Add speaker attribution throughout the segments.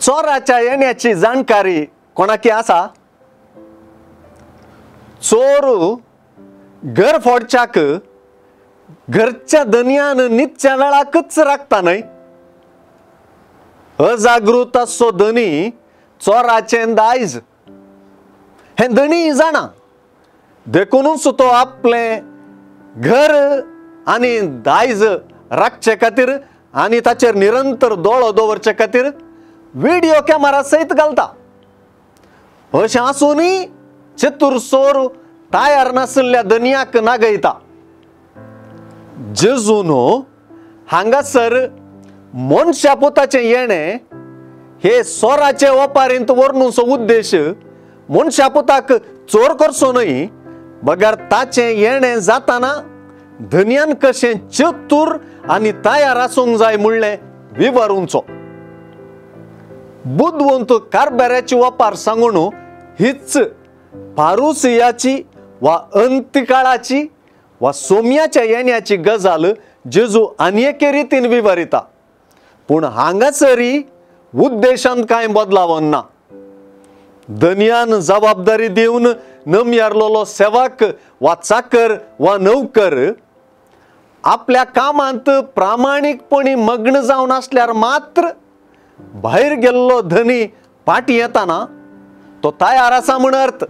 Speaker 1: चोराच्या येण्याची जाणकारी कोणाकी आसा? चोर घर फोडच्याक घरच्या धनयान नित्या वेळाकच राखता न्हय. अजागृत आसचो धनी चोराचें दायज हें धनी जाणा, देखूनच तो आपलें घर आनी दायज राखचे खातीर आनी ताचेर निरंतर दोळो दवरचे खातीर व्हिडिओ कॅमेरा सयत घालता. अशें आसूनय चतुर चोर तयार नाशिल्ल्या धनयाक नागयता. जेजून हांगासर मनशा पुताचें येणें हे चोराचे ओपारींत व्हरनुचो उद्देश मनशा पुताक चोर करचो न्हय, बगर ताचें येणें जाताना धनयान कशें चतुर आनी तयार आसूंक जाय म्हणलें विवरुंचो. बुदवंत कारभाराची ओपार सांगून हीच पारुसियाची वा अंत्यकाळाची वा सोम्याच्या येण्याची गजाल जेजू आनी एके रितीन विवरिता. पूण हांगासरी उद्देशांत कांय बदलावन ना. धनयान जबाबदारी दिवन नमयारलोलो सेवक वा चाकर वा नौकर आपल्या कामांत प्रामाणीकपणी मग्न जावन आसल्यार मात्र भायर गेल्लो धनी फाटीं येताना तो तयार आसा म्हण अर्थ.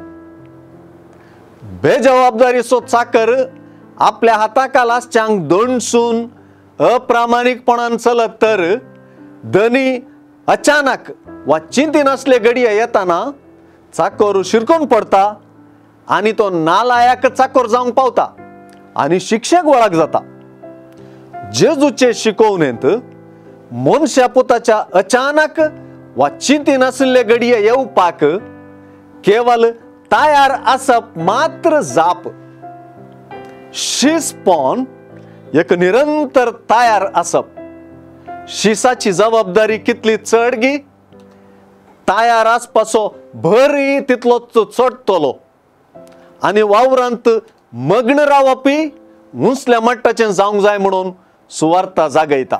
Speaker 1: बेजबाबदारीचो चाकर आपल्या हाताखाल आसच्यांक दणसून अप्रामाणीकपणान चलत तर धनी अचानक वा चिंतिनासले घडये येताना चाकर शिरकून पडता आनी तो नालायक चाकर जावंक पावता आनी शिक्षेक वळख जाता. जेजूचे शिकोवणेंत मनशा पुताच्या अचानक वा चिंतिनासले घडये येवपाक केवल तयार आसप मात्र जाप. शिसपण एक निरंतर तयार आसप. शिसाची जबाबदारी कितली चड गी, तयार आसपाचो भरय तितलो चडटलो आनी वावरांत मग्न रावपी उंचल्या मट्टाचें जावंक जाय म्हणून सुवार्ता जागयता.